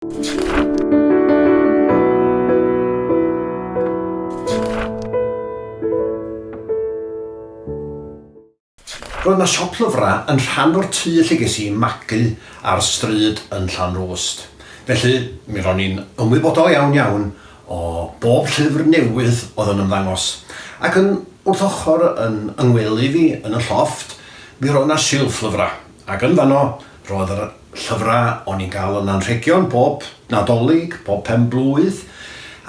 Roedd 'na siop lyfrau yn rhan o'r tŷ lle ges i magu ar stryd yn Llanrwst. Felly, mi ro'n i'n ymwybodol iawn iawn o bob llyfr newydd oedd yn ymddangos. Ac yn wrth ochr yn yng ngwely fi yn y llofft, mi roedd 'na silff lyfrau. Ac yn fanno, roedd yr llyfrau o'n i'n gael yn anrhegion bob Nadolig, bob pen-blwydd,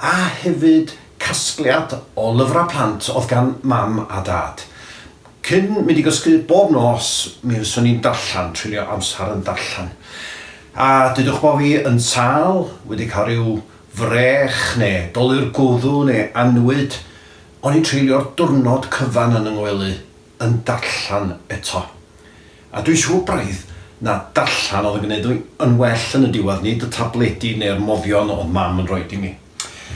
a hefyd casgliad o lyfrau plant oedd gan Mam a Dad. Cyn mynd i gysgu bob nos, mi fyswn i'n darllen, treulio amser yn darllen. A dudwch bo fi yn sâl, wedi cael rhyw frech neu dolur gwddw neu annwyd, o'n i'n treulio'r diwrnod cyfan yn 'y ngwely yn darllen eto. A dwi'n siŵr braidd na darllen oedd yn gwneud fi yn well yn y diwedd, nid y tabledi neu'r moddion oedd Mam yn rhoid i mi.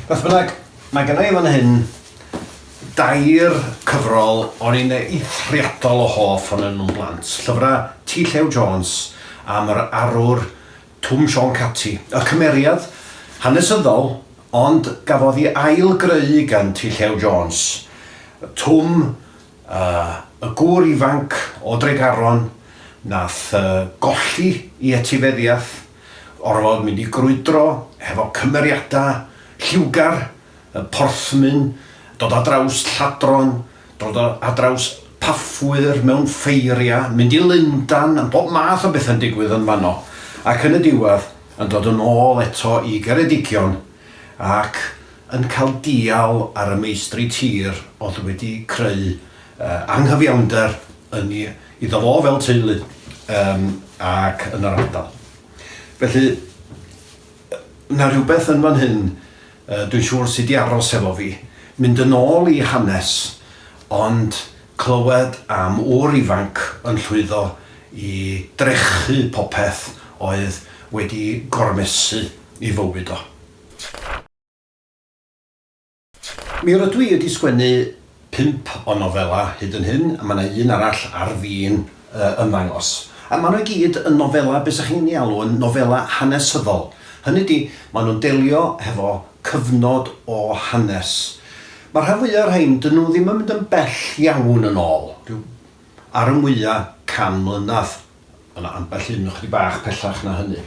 Beth bynnag, mae genna i fan hyn dair cyfrol o'n i'n eithriadol o hoff ohonyn nhw'n blant. Llyfrau T Llew Jones am yr arwr Twm Siôn Cati, y cymeriad hanesyddol ond gafodd ei ail-greu gan T Llew Jones. Twm, y gŵr ifanc o Dregaron nath golli i etifeddiaeth, orfod mynd i grwydro hefo cymeriadau lliwgar, y porthmyn, dod ar draws lladron, dod ar draws paffwyr mewn ffeiriau, mynd i Lundan, a bob math o bethau'n digwydd yn fanno. Ac yn y diwedd, yn dod yn ôl eto i Geredigion ac yn cael dial ar y meistri tir oedd wedi creu anghyfiawnder yn i, iddo fo fel teulu um, ac yn yr ardal. Felly, 'na rhywbeth yn fan hyn dwi'n siŵr sy 'di aros efo fi. Mynd yn ôl i hanes, ond clywed am ŵr ifanc yn llwyddo i drechu popeth oedd wedi gormesu ei fywyd o. Mi rydw i wedi sgwennu pump o nofelau hyd yn hyn, a mae 'na un arall ar fin ymddangos. A maen nhw i gyd yn nofelau, be 'sa chi'n ei alw yn nofelau hanesyddol. Hynny ydi, maen nhw'n delio hefo cyfnod o hanes. Mae'r rhan fwya o'r rhain, dyn nhw ddim yn mynd yn bell iawn yn ôl, rhyw ar y mwya 100 mlynedd. Mae 'na ambell un ychydig bach pellach na hynny.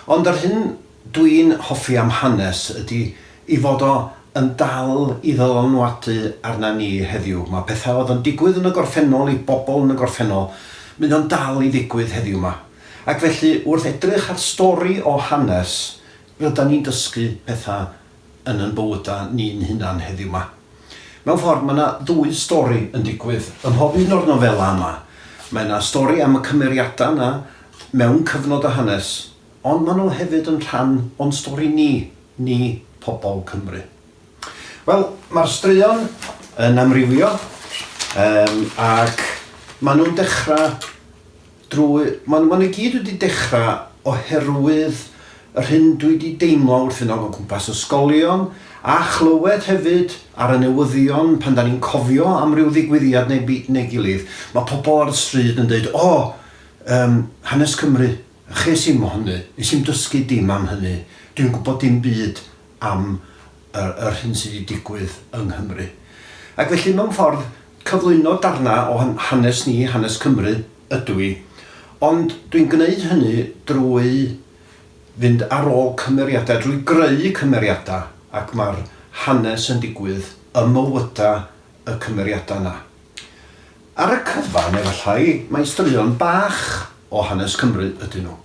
Ond yr hyn dwi'n hoffi am hanes ydi i fod o yn dal i ddylanwadu arna ni heddiw. Mae pethau oedd yn digwydd yn y gorffennol i bobl yn y gorffennol, mae o'n dal i ddigwydd heddiw 'ma. Ac felly wrth edrych ar stori o hanes, rydan ni'n dysgu pethau yn yn bywydau ni'n hunan heddiw 'ma. Mewn ffordd, mae 'na ddwy stori yn digwydd ym mhob un o'r nofelau yma. Mae 'na stori am y cymeriadau yna mewn cyfnod o hanes, ond maen nhw hefyd yn rhan o'n stori ni, ni, pobl Cymru. Wel, mae'r straeon yn amrywio, yym, ac maen nhw'n dechrau drwy... Maen maen nhw i gyd wedi dechrau oherwydd yr hyn dwi 'di deimlo wrth fynd o gwmpas ysgolion a chlywed hefyd ar y newyddion pan 'da ni'n cofio am ryw ddigwyddiad neu bi- neu gilydd, mae pobl ar y stryd yn deud 'O, yym, hanes Cymru, ches i'm mo hynny, nes i'm dysgu dim am hynny, dwi'n gwybod dim byd am yr yr hyn sydd 'di digwydd yng Nghymru'. Ac felly mewn ffordd Cyflwyno darnau o'n hanes ni, hanes Cymru, ydw i, ond dwi'n gwneud hynny drwy fynd ar ôl cymeriadau, drwy greu cymeriadau, ac mae'r hanes yn digwydd ym mywydau y cymeriadau yna. Ar y cyfan, efallai, mai straeon bach o hanes Cymru ydyn nhw,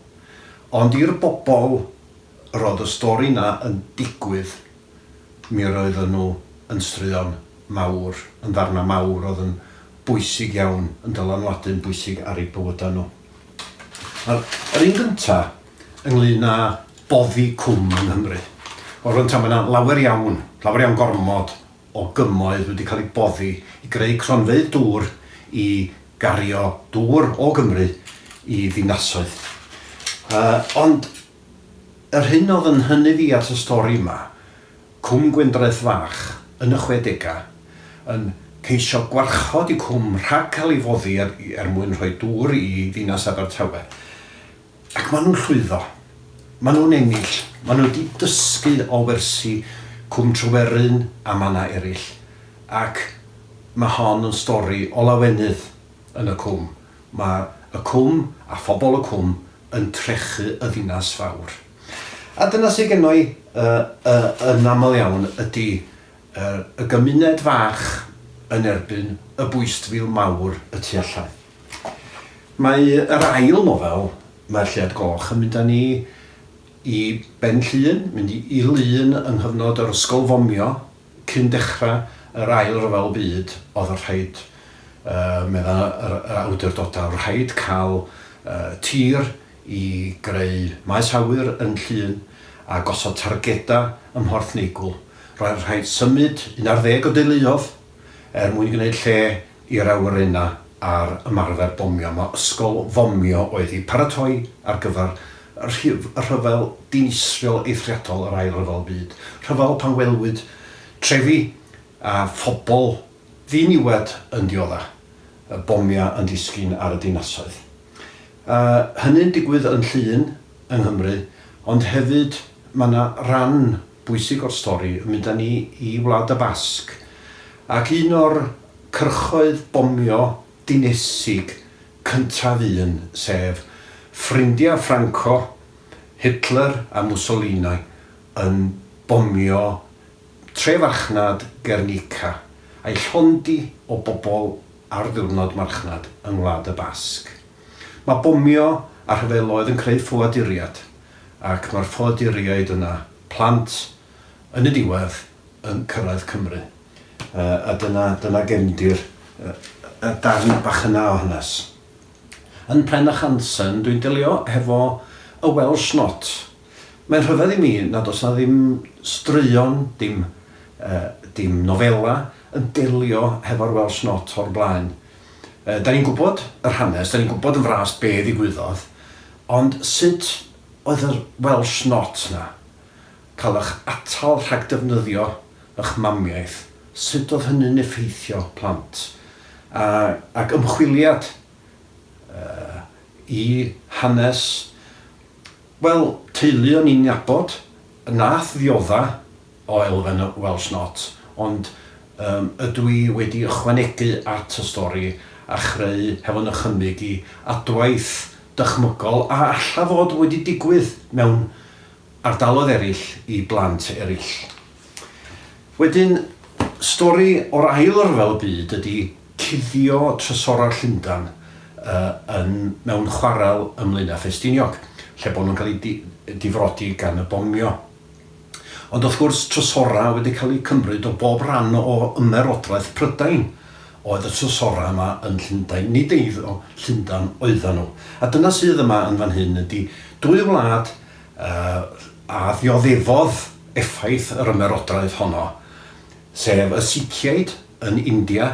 ond i'r bobl roedd y stori 'na yn digwydd, mi roedden nhw yn straeon mawr, yn ddarnau mawr oedd yn bwysig iawn, yn dylanwadu'n bwysig ar eu bywydau nhw. Nawr, yr un gynta ynglyn â boddi cwm yng Nghymru. Wel, rwan ta, mae yna lawer iawn, lawer iawn gormod o gymoedd wedi cael eu boddi i greu cronfeydd dŵr i gario dŵr o Gymru i ddinasoedd. Uh, ond yr hyn oedd yn nhynnu fi at y stori yma Cwm Gwendraeth Fach yn y chwedegau yn ceisio gwarchod y cwm rhag cael ei foddi er, er mwyn rhoi dŵr i ddinas Abertawe. Ac maen nhw'n llwyddo. Maen nhw'n ennill. Maen nhw wedi dysgu o wersi Cwm Tryweryn a mannau eraill, ac mae hon yn stori o lawenydd yn y cwm. Mae y cwm a phobl y cwm yn trechu y ddinas fawr. A dyna sydd genno i yn aml iawn ydy y gymuned fach yn erbyn y bwystfil mawr y tu allan. Mae yr ail nofel, Mae'r Lleuad Goch, yn mynd â ni i Ben Llŷn, mynd i Lŷn yng nghyfnod yr ysgol fomio cyn dechrau yr Ail Ryfel Byd, oedd y rhaid, medda yr awdurdodau, rhaid cael tir i greu maes awyr yn Llŷn a gosod targedau ym Mhorth Neigwl. Roedd rhaid symud un ar ddeg o deuluodd er mwyn gwneud lle i'r awyrennau a'r ymarfer bomio. Mae ysgol fomio oedd hi, paratoi ar gyfer y rhyfel dinistriol eithriadol yr Ail Ryfel Byd. Rhyfel pan welwyd trefi a phobl ddiniwed yn diodda', y bomiau yn disgyn ar y dinasoedd. A hynny'n digwydd yn Llŷn yng Nghymru, ond hefyd mae 'na ran bwysig o'r stori yn mynd â ni i Wlad y Basg, ac un o'r cyrchoedd bomio dinesig cyntaf un, sef ffrindiau Franco, Hitler a Mussolini yn bomio tre-farchnad Guernica, a'i llond hi o bobl ar ddiwrnod marchnad yng Ngwlad y Basg. Mae bomio a rhyfeloedd yn creu ffoaduriaid, ac mae'r ffoaduriaid yna, plant, yn y diwedd, yn cyrraedd Cymru. A dyna, dyna gefndir y darn bach yna o hanes. Yn Pren a Chansen, dwi'n delio hefo y Welsh Not. Mae'n rhyfedd i mi nad oes 'na ddim straeon, dim, dim nofela yn delio hefo'r Welsh Not o'r blaen. Da ni'n gwybod yr hanes, da ni'n gwybod yn fras be ddigwyddodd, ond sut oedd yr Welsh Not 'na? Cael eich atal rhag defnyddio eich mamiaith, sut oedd hynny'n effeithio plant? A, ac ymchwiliad i hanes, wel, teulu o'n i'n nabod, nath ddiodda' o elfen y Welsh Not, ond yym ydw i wedi ychwanegu at y stori a chreu hefo nychymyg i adwaith dychmygol a alla fod wedi digwydd mewn ardaloedd eraill i blant eraill. Wedyn, stori o'r Ail Ryfel Byd ydi cuddio trysorau Llundain yn mewn chwarel ym Mlaenau Ffestiniog, lle bod nhw'n cael eu difrodi gan y bomio. Ond wrth gwrs, trysorau wedi cael eu cymryd o bob rhan o Ymerodraeth Prydain oedd y trysorau yma yn Llundain, nid eiddo Llundain oeddan nhw. A dyna sydd yma yn fan hyn ydy dwy wlad a ddioddefodd effaith yr ymerodraeth honno, sef y Sikhiaid yn India,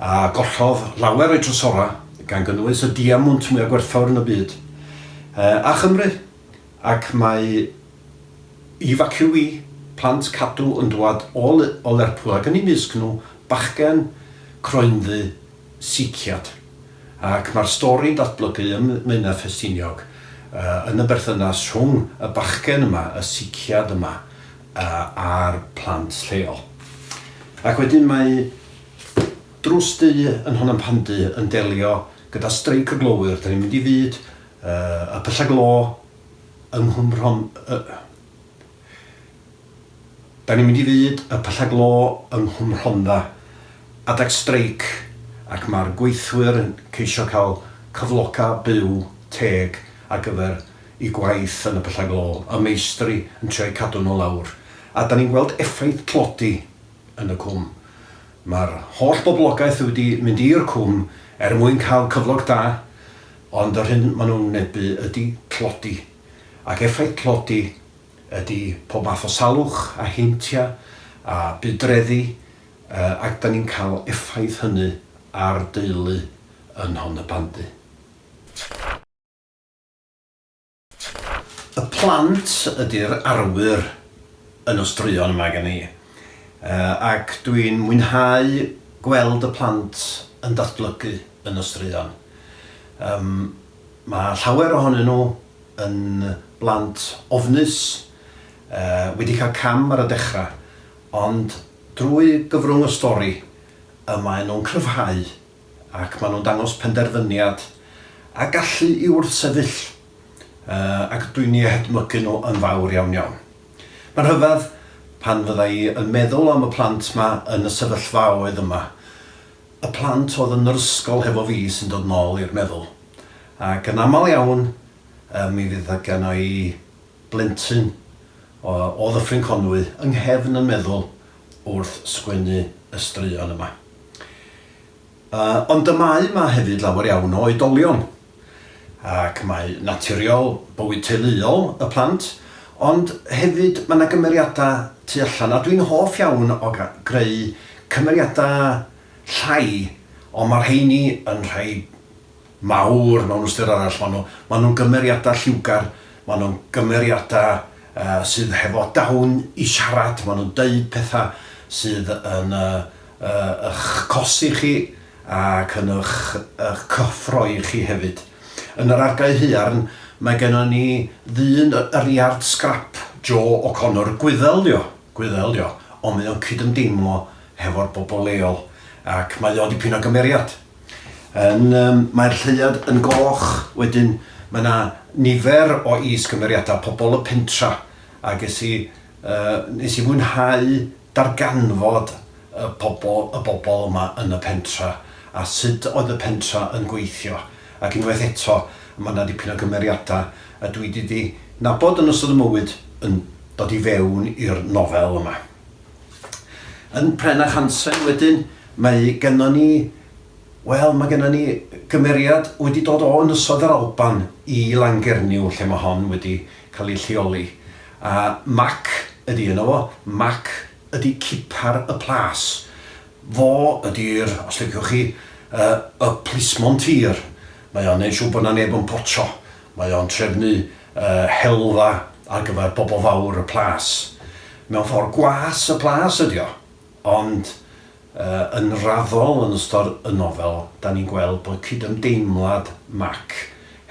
a gollodd lawer o'u trysorau, gan gynnwys y diamwnt mwyaf gwerthfawr yn y byd, a Chymru. Ac mae evacuee, plant cadw yn dwad o o Lerpwl ac yn eu mysg nhw bachgen croenddu Sikhiad. Ac mae'r stori'n datblygu ym Mlaenau Ffestiniog yn y berthynas rhwng y bachgen yma, y Sikhiad yma, a'r plant lleol. Ac wedyn mae Drws Du yn Nhonampandu yn delio gyda streic y glowyr. Da ni'n mynd i fyd Y pyllau glo yng Nghwm Rhon-. Da ni'n mynd i fyd y pyllau glo yng Nghwm Rhondda adeg streic ac mae'r gweithwyr yn ceisio cael cyflogau byw teg ar gyfer eu gwaith yn y pyllau glo, y meistri yn trio eu cadw nhw lawr. A da ni'n gweld effaith tlodi yn y cwm. Mae'r holl boblogaeth wedi mynd i'r cwm er mwyn cael cyflog da, Ond yr hyn maen nhw'n wynebu ydy tlodi. Ac effaith tlodi ydy pob math o salwch a heintiau a budreddi, ac 'dan ni'n cael effaith hynny ar deulu yn Nhonypandy. Y plant ydy'r arwyr yn y straeon yma gen i, ac dwi'n mwynhau gweld y plant yn datblygu yn y straeon. Mae llawer ohonyn nhw yn blant ofnus. Wedi cael cam ar y dechrau, ond drwy gyfrwng y stori y maen nhw'n cryfhau ac maen nhw'n dangos penderfyniad a gallu i wrthsefyll, ac dwi'n eu hedmygu nhw yn fawr iawn iawn. Mae'n rhyfedd pan fydda i yn meddwl am y plant 'ma yn y sefyllfaoedd yma, y plant oedd yn yr ysgol hefo fi sy'n dod nôl i'r meddwl. Ac yn aml iawn, mi fydd genna i blentyn o o Ddyffryn Conwy yng nghefn yn meddwl wrth sgwennu y straeon yma. Ond y mae 'ma hefyd lawer iawn o oedolion, ac mae naturiol bywyd teuluol y plant, ond hefyd mae 'na gymeriadau tu allan, a dwi'n hoff iawn o greu cymeriadau llai, ond mae'r rheini yn rhai mawr mewn ystyr arall, maen nhw, maen nhw'n gymeriadau lliwgar, maen nhw'n gymeriadau uh, sydd hefo dawn i siarad, maen nhw'n deud pethau sydd yn uh, uh, eich cosi chi ac yn eich, eich cyffroi chi hefyd. Yn yr argae haearn, mae gennon ni ddyn yr iard scrap, Joe O'Connor, Gwyddel dio, Gwyddel dio, ond mae o'n cydymdeimlo hefo'r bobl leol ac mae o'n dipyn o gymeriad. Yn, um, mae'r lleuad yn goch, wedyn mae yna nifer o is-gymeriadau, pobl y pentra, a ges i, uh, nes i fwynhau darganfod y pobl, y bobl yma yn y pentra, a sut oedd y pentra yn gweithio. Ac unwaith eto, mae yna dipyn o gymeriadau a dwi wedi di nabod yn ystod y mywyd yn dod i fewn i'r nofel yma. Yn Pren a Chansen wedyn, mae gennon ni, wel, mae gennon ni gymeriad wedi dod o Ynysoedd yr Alban i Langernyw, lle mae hon wedi cael ei lleoli. A Mac ydy enw fo, Mac ydy cipar y plas. Fo ydy'r, os liciwch chi, y plismon tir. Mae o'n neud siŵr bod 'na neb yn potsio. Mae o'n trefnu helfa ar gyfer bobl fawr y plas. Mewn ffordd gwas y plas ydi o, ond yn raddol yn ystod y nofel 'da ni'n gweld bod cydymdeimlad Mac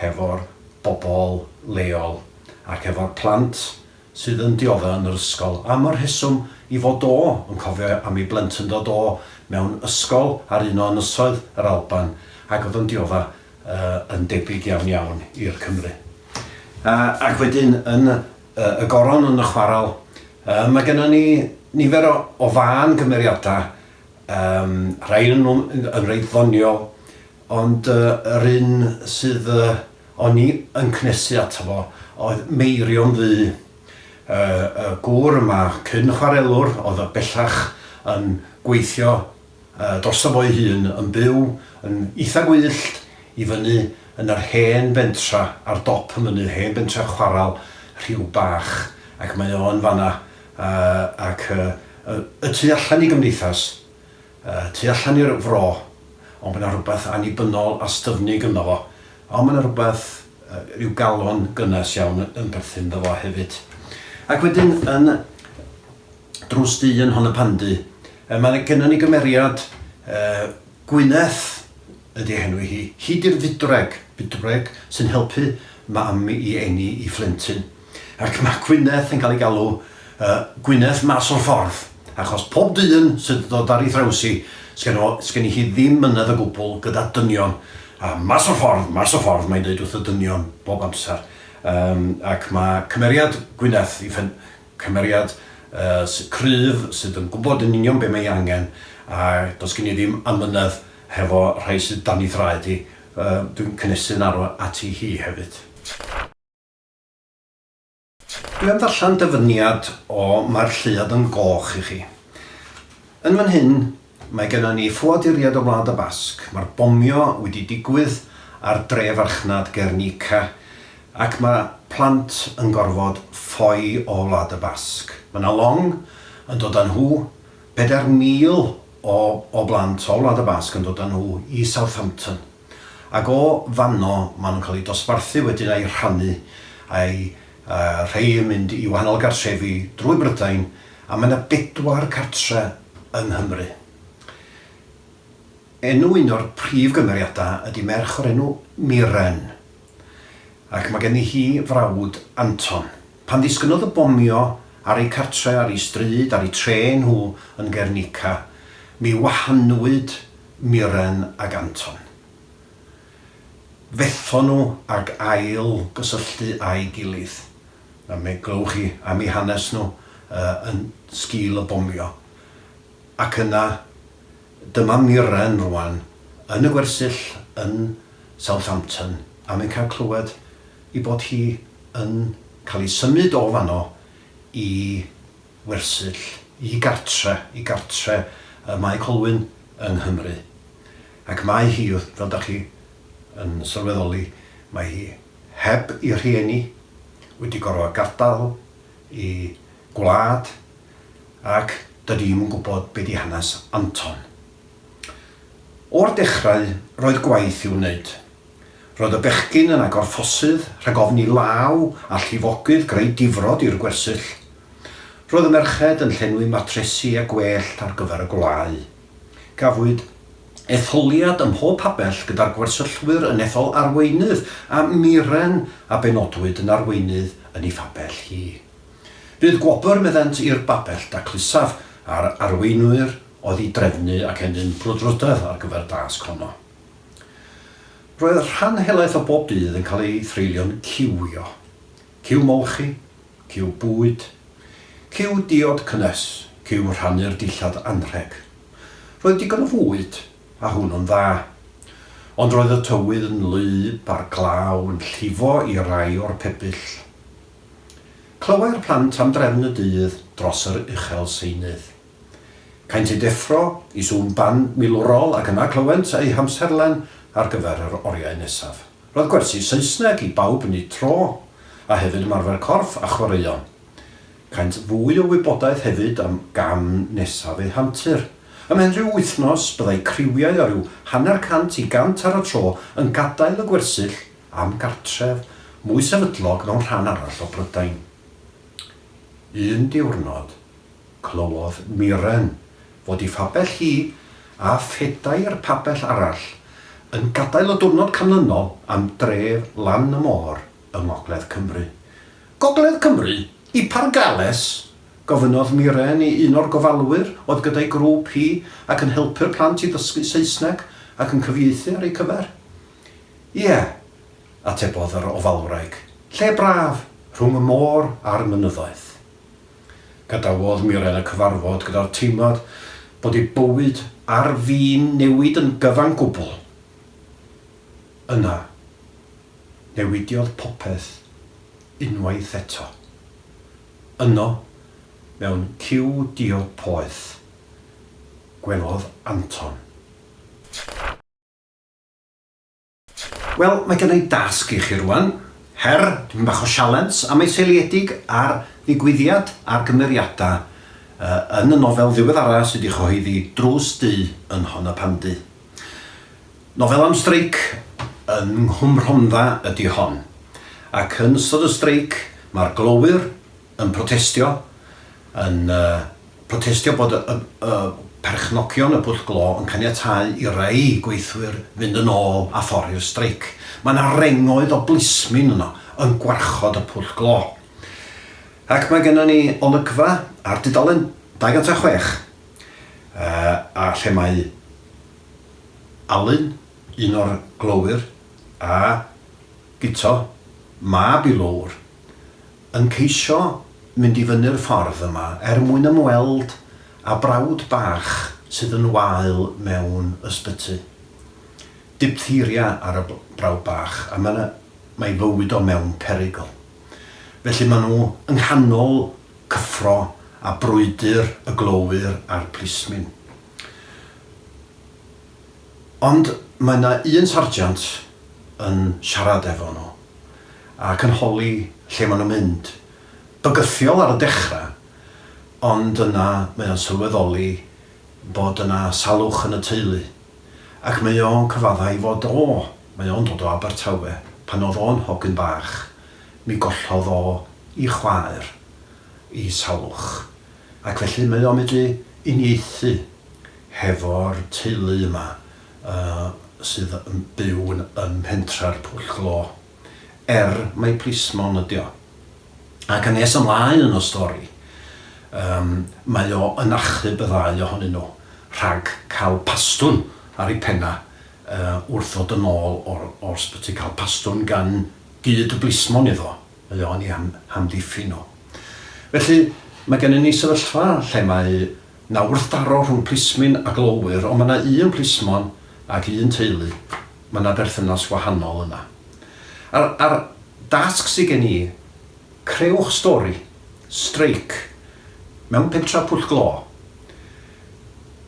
hefo'r bobl leol ac efo'r plant sydd yn diodde yn yr ysgol am y rheswm i fod o yn cofio am ei blentyndod o mewn ysgol ar un o ynysoedd yr Alban ac oedd o'n diodda yn debyg iawn iawn i'r Cymry. Ac wedyn yn y Goron yn y chwaral mae gennon ni nifer o, o fân gymeriadau, um, rhai yn nhw yn reit ddoniol, ond yr un sydd o'n i yn cnesu ato fo oedd Meirion Ddu, y gŵr yma, cyn chwarelwr, oedd o bellach yn gweithio drosto fo'i hun, yn byw yn eitha gwyllt i fyny yn yr hen bentra ar dop y mynydd, hen bentra chwaral Rhiw Bach, ac mae o yn fan'na ac y tu allan i gymdeithas, tu allan i'r fro, ond mae 'na rywbeth annibynnol a styfnig ynddo fo, ond mae 'na rywbeth, rhyw galon gynnes iawn yn perthyn iddo fo hefyd. Ac wedyn yn Drws Du yn Nhonypandy, mae gennon ni gymeriad, Gwyneth ydy ei henw hi, hi 'di'r fydwraig, bydwraig sy'n helpu mam i eni i phlentyn. Ac mae Gwyneth yn cael ei galw Gwyneth mas o'r ffordd, achos pob dyn sydd yn dod ar ei thraws hi, sgen o, sgen hi ddim mynedd o gwbl gyda dynion. A mas o'r ffordd, mas o'r ffordd, mae'n dweud wrth y dynion bob amser. Um, ac mae cymeriad Gwyneth, i ffen, cymeriad uh, cryf sydd yn gwybod yn union be mae ei angen, a does gen i ddim amynedd hefo rhai sydd dan ei thraed hi. Uh, dwi'n cynnesu'n arw ati hi hefyd. Dwi am ddarllen dyfyniad o Mae'r Lleuad yn Goch i chi. Yn fan hyn, mae gennon ni ffoaduriaid o Wlad y Basg. Mae'r bomio wedi digwydd ar dre farchnad Gernika ac mae plant yn gorfod ffoi o Wlad y Basg. Mae 'na long yn dod â nhw, 4,000 o o blant o Wlad y Basg yn dod â nhw i Southampton. Ac o fanno maen nhw'n cael eu dosbarthu wedyn a'u rhannu, a'i rhei yn mynd i wahanol gartrefi drwy Brydain, a mae 'na bedwar cartre yng Nghymru. Enw un o'r prif gymeriadau ydy merch o'r enw Mirren, ac mae ganddi hi frawd Anton. Pan ddisgynnodd y bomio ar eu cartre, ar eu stryd, ar eu trên nhw yn Guernica, mi wahanwyd Mirren ag Anton. Fethon nhw ag ail gysylltu â'i gilydd. A mi glywch chi am eu hanes nhw yn sgil y bomio. Ac yna, dyma Mirren rwan yn y gwersyll yn Southampton, a mae'n cael clywed ei bod hi yn cael ei symud o fanno i wersyll, i gartre, i gartre ym Mae Colwyn yng Nghymru. Ac mae hi, fel dach chi yn sylweddoli, mae hi heb ei rhieni, wedi gorfod gadael ei gwlad, ac dydy hi'm yn gwybod be di hanes Anton. O'r dechrau, roedd gwaith i'w wneud. Roedd y bechgyn yn agor ffosydd rhag ofn i law a llifogydd greu difrod i'r gwersyll. Roedd y merched yn llenwi matresi a gwellt ar gyfer y gwlâu. Cafwyd etholiad ym mhob pabell gyda'r gwersyllwyr yn ethol arweinydd a Mirren a benodwyd yn arweinydd yn ei phabell hi. Bydd gwobr, meddent, i'r babell daclusaf a'r arweinwyr oedd i drefnu ac ennyn brwdfrydedd ar gyfer dasg honno. Roedd rhan helaeth o bob dydd yn cael ei threulio'n ciwio. Ciw molchi, ciw bwyd, ciw diod cynnes, ciw rhannu'r dillad anrheg. Roedd digon o fwyd, a hwnnw'n dda. Ond roedd y tywydd yn wlyb a'r glaw yn llifo i rai o'r pebyll. Clywai'r plant am drefn y dydd dros yr uchel seinydd. Caent eu deffro i sŵn band milwrol ac yna clywent eu hamserlen ar gyfer yr oriau nesaf. Roedd gwersi Saesneg i bawb yn eu tro, a hefyd ymarfer corff a chwaraeon. Caent fwy o wybodaeth hefyd am gam nesaf eu hantur. Ymhen rhyw wythnos, byddai criwiau o ryw hanner cant i gant ar y tro yn gadael y gwersyll am gartref mwy sefydlog mewn rhan arall o Brydain. Un diwrnod, Clywodd Mirren fod ei phabell hi a phedair pabell arall yn gadael y diwrnod canlynol am dref lan y môr yng ngogledd Cymru. Gogledd Cymru? I Pargales? gofynnodd Mirren i un o'r gofalwyr oedd gyda'i grŵp hi ac yn helpu'r plant i ddysgu Saesneg ac yn cyfieithu ar eu cyfer. Ie, atebodd yr ofalwraig. Lle braf, rhwng y môr a'r mynyddoedd. Gadawodd Mirren y cyfarfod gyda'r teimlad bod ei bywyd ar fin newid yn gyfan gwbl. Yna, newidiodd popeth unwaith eto. Yno, mewn ciw diod poeth, gwelodd Anton. Wel, mae genna i dasg i chi rwan. Her, tipyn bach o sialens, a mae'n seiliedig ar ddigwyddiad a'r gymeriadau yn y nofel ddiweddara sydd wedi chyhoeddi Drws Du yn Nhonypandy. Nofel am streic yn Nghwm Rhondda ydy hon. Ac yn ystod y streic mae'r glowyr yn protestio, yn protestio bod y y perchnogion y pwll glo yn caniatáu i rai gweithwyr fynd yn ôl a thorri'r streic. Mae 'na rengoedd o blismyn yno yn gwarchod y pwll glo. Ac mae gennon ni olygfa ar dudalen 206 yy a lle mae Alun, un o'r glowyr, a Guto, mab i lowr, yn ceisio mynd i fyny'r ffordd yma er mwyn ymweld â brawd bach sydd yn wael mewn ysbyty. Diptheria ar y brawd bach a ma' 'na, mae fywyd o mewn perygl. Felly ma' nhw yng nghanol cyffro a brwydr y glowyr a'r plismyn. Ond mae 'na un sarjant yn siarad efo nhw ac yn holi lle maen nhw'n mynd. Bygythiol ar y dechrau, ond yna mae o'n sylweddoli bod yna salwch yn y teulu. Ac mae o'n cyfaddau ei fod o, mae o'n dod o Abertawe, pan oedd o'n hogyn bach, mi gollodd o 'i chwaer i salwch. Ac felly mae o'n medru uniaethu hefo'r teulu yma sydd yn byw yn ym mhentre'r Pwll Glo. Er mai plismon ydi o. Ac yn nes ymlaen yn y stori, Yym, mae o yn achub y ddau ohonyn nhw rhag cael pastwn ar eu penna yy wrth ddod yn ôl o'r o'r sbyty, cael pastwn gan gyd blismon iddo. Mae o'n eu hamddiffyn nhw. Felly, mae gennym ni sefyllfa lle mae 'na wrthdaro rhwng plismyn a glowyr, ond mae 'na un plismon ac un teulu, mae 'na berthynas wahanol yna. A'r, a'r dasg sydd gen i, creuwch stori, streic, mewn pentra pwll glo.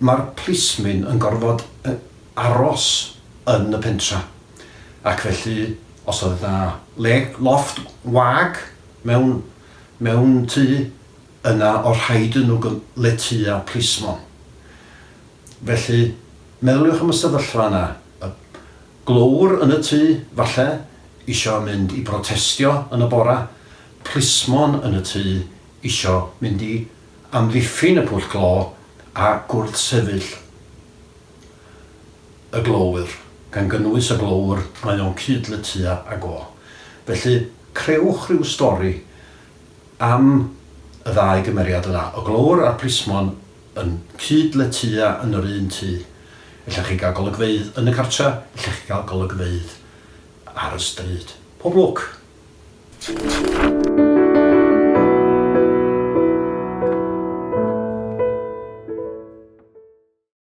Mae'r plismyn yn gorfod aros yn y pentra, ac felly os oedd 'na le, lofft wag mewn, mewn tŷ, yna oedd rhaid iddyn nhw letya plismon. Felly, meddyliwch am y sefyllfa yna, y glöwr yn y tŷ, falle, isio mynd i brotestio yn y bora, plismon yn y tŷ isio mynd i amddiffyn y pwll glo a gwrthsefyll y glowyr, gan gynnwys y glöwr mae o'n cyd-letya ag o. Felly, crëwch rhyw stori am y ddau gymeriad yna, y glöwr a'r plismon yn cyd-letya yn yr un tŷ. Ella chi gael golygfeydd yn y cartra, ella chi gael golygfeydd ar y stryd. Pob lwc!